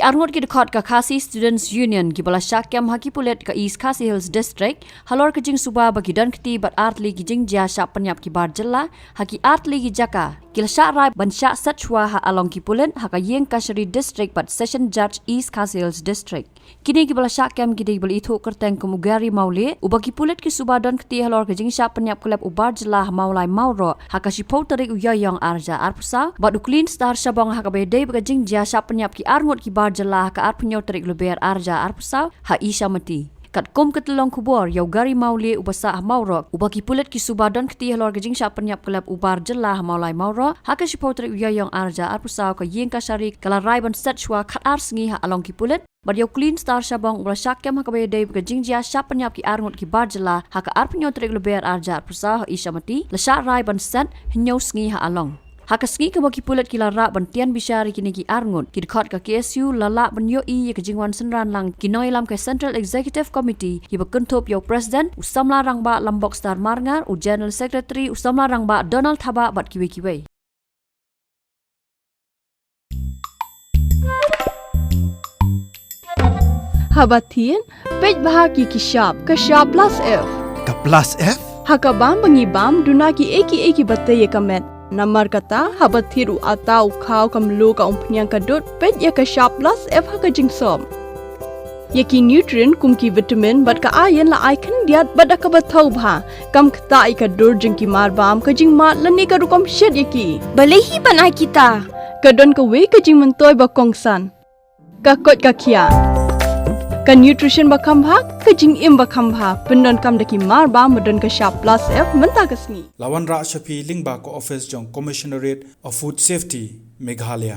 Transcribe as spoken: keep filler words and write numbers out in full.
Arngut ki dkhot ka Khasi Students Union kiba la shah kem ha ki pulit ka East Khasi Hills District halor ka jingsuba ba ki don kti bad artylli ki jingjia shah pynïap ki bar jylla ha ki artylli ki jaka ki la shah rai ban shah set shuwa ha along ki pulit ha ka Ïing Kashari District bad Session Judge East Khasi Hills District. Kine kiba la shah kem ki dei kiba la ithuh kyrteng kum u Gary Mawlieh uba ki pulit ki suba don kti halor ka jingshah pynïap klep u bar jylla ha Mawlai Mawroh ha ka shiphew tarik u Ïaïong arhajar arphew saw bad u Clean Star Shabong ha kaba ïadei bad ka jingjia shah pynïap ki arngut ki bar jylla ha ka arphew hynñiew tarik Lber arhajar arphew saw ha Ishamati. Katkum ka tyllong khubor ïa u Gary Mawlieh uba sah ha Mawroh uba ki pulit ki suba don kti halor ka jingshah pynïap klep u bar jylla ha Mawlai Mawroh ha ka shiphew tarik u Ïaïong arhajar arphew saw ka Ïing Kashari ka la rai ban set shuwa khatar sngi ha along ki pulit. Bad ïa u Clean Star Shabong uba la shah kem ha kaba ïadei bad ka jingjia shah pynïap ki arngut ki bar jylla ha ka arphew hynñiew tarik Lber arhajar arphew saw ha Ishamati la shah rai ban set hynñiew sngi ha along. Ha ka sngi kaba ki pulit ki la rah ban tian bishar ïa kine ki arngut, ki dkhot ka K S U la lah ban ïohi ïa ka jingwan synran lang ki nongïalam ka Central Executive Committee kiba kynthup ïa u President u samla rangbah Lambok Star Marngar, u General Secretary u samla rangbah Donald Thabah bad kiwei kiwei. Haba thied, peit bha ki ki shap, ka shap plus F. Ka plus F? Ha ka bam ba ngi bam, duna ki ei ki ei kiba tei ïa ka met. Namar kata, haba thied u atta, u khaw, ka mluh, ka umphniang, ka dud, peit ïa ka shap plus F ha ka jingsop. Ïa ki nutrient kum ki vitamin bad ka iron la ai khyndiat bad da kaba thaw bha. Kam ktah ïa ka dur jong ki mar bam, ka jingmad lane ka rukom shet ïa ki. Balei hi ban ai kita? Ka don kawei ka jingmyntoi ba kongsan. Ka koit ka khiah. Ka nutrition ba kham bha, ka jingim ba kham bha. Pyndonkam da ki mar bam ba don ka shap plus F mynta ka sngi. La wanrah sha phi lyngba ka office jong Commissionerate of Food Safety, Meghalaya.